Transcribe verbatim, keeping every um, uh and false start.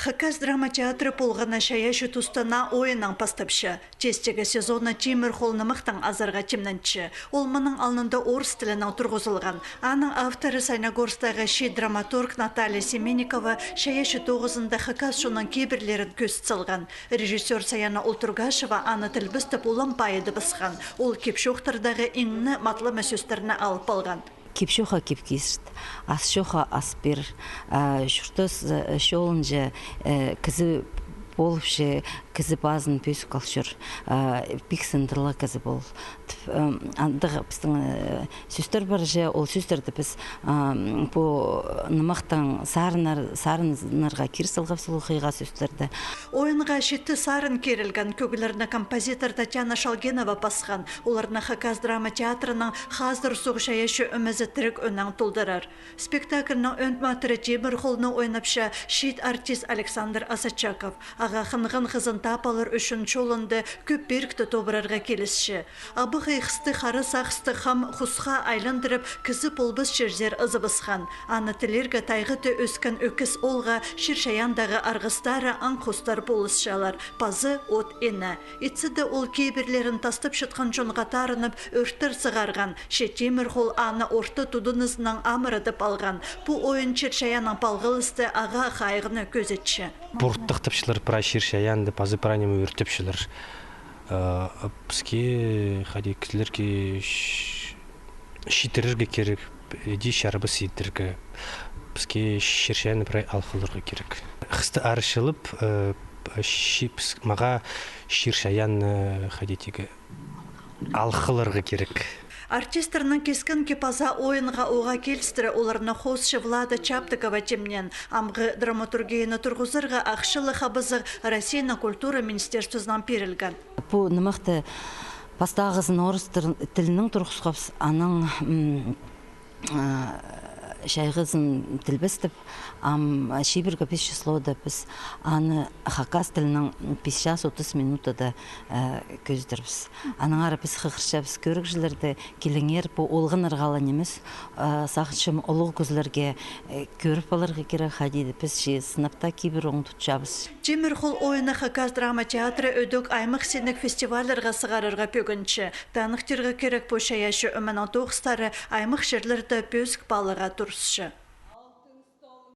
Хакас драма театры полған на чайаачы туста наа ойыннаң пастапча. Тиістігі сезонны «Тимір хол» нымахтаң азарға тимненче. Ол мының алнында орыс тілінең турғызылған. Аның авторы — Саяногорсктағы чиит драматург Наталья Семенникова чайаачы тоғызында хакас чонның кибірлерін кӧзіт салған. Режиссёр Саяна Ултургашева аны тілбестеп улам пайыдыбысхан. Ол кип-чоохтардағы иң не матап аларға сӧстерні алып алған. Кип-чоохха кип кизірт, ас-чоохха ас пир, а, чуртас, э, чолынҷа, э, кізі полыпча, кізі пазын пӧзік ал чӧр, а, пик сындырлығ кізі пол. Тіп, андағ пістің, э, сӧстер пар же, ол сӧстерді піс, а, пу нымахтаң сарыннар-, сарыннарға кир салғабыс ол хыйға сӧстерді. Ойынға читі сарын кирілген. Кӧглерні композитор Татьяна Шалгинова пасхан. Оларны Хакас драма театрының хазыр суғ чайаачы ӧмезі тіріг ӧнең толдырар. Спектакльнің ӧӧн матыры «Тимір холны» ойнапча чиит артист Александр Осадчаков. Ағаа хынған хызын таап алар ӱчӱн чолында кӧп пирікті тобырарға килісче. Абахай хысты хара сағыстығ хам хусха айландырып, кізі полбас чирзер ызыбысхан. Аны тілирге тайғада ӧскен ӧкіс оолға чир-чайаандағы арғыстары аң-хустар полысчалар, паза от ине. Итсе дее ол кибірлерін тастап чатхан чонға тарынып, ӧртір сығарған, че «Тимір хол» аны орта тудынызынаң амырадып алған. Пу ойын чир-чайааннаң палғалысты, ағаа хайығны кӧзітче. Пуртахтапчалар прай чир-чайаанды, паза прай ниме ӧртепчелер. Э, піске, хайди, кізілерге ч-, читірерге кирек, іди чарабас идерге. Піске чир-чайаанны прай алғыларға кирек. Хысты арачылап, э, чи-, піс-, мағаа чир-чайаанны, хайди тигі, алғыларға кирек. Артистернің кескенкі паза ойынға уғаа килістіре оларны хоосчы Влада Чаптыкова тимнеен. Амғы драматургияны турғызарға ахчалығ хабазығ Россияның культура министерствозынаң пирілген. Пу нымахты пастағызын орыс тір-, тілінең турғысхабыс, анаң, м, а, чайғызын тілбестеп, ам чибіргі пис числода піс аны хакас тілінең пис час отыс минутада, э, кӧзідербіс. Аннаңар піс хығырчабыс кӧрігҷілерді, киліңер, пу олғаннарға ла нимес, э, сағынчам, улуғ кізілерге, э, кӧріп аларға кирек, хайди дее піс чи сынап таа кибір оңдутчабыс. «Тимір хол» ойынны Хакас драма театры ідӧк аймах синніг фестивальдарға сығарарға пӧгінче. Таныхтирға кирек, пу чайаачы ӧменің тоғыстары аймах чирлерде пӧзік пааларға турысча.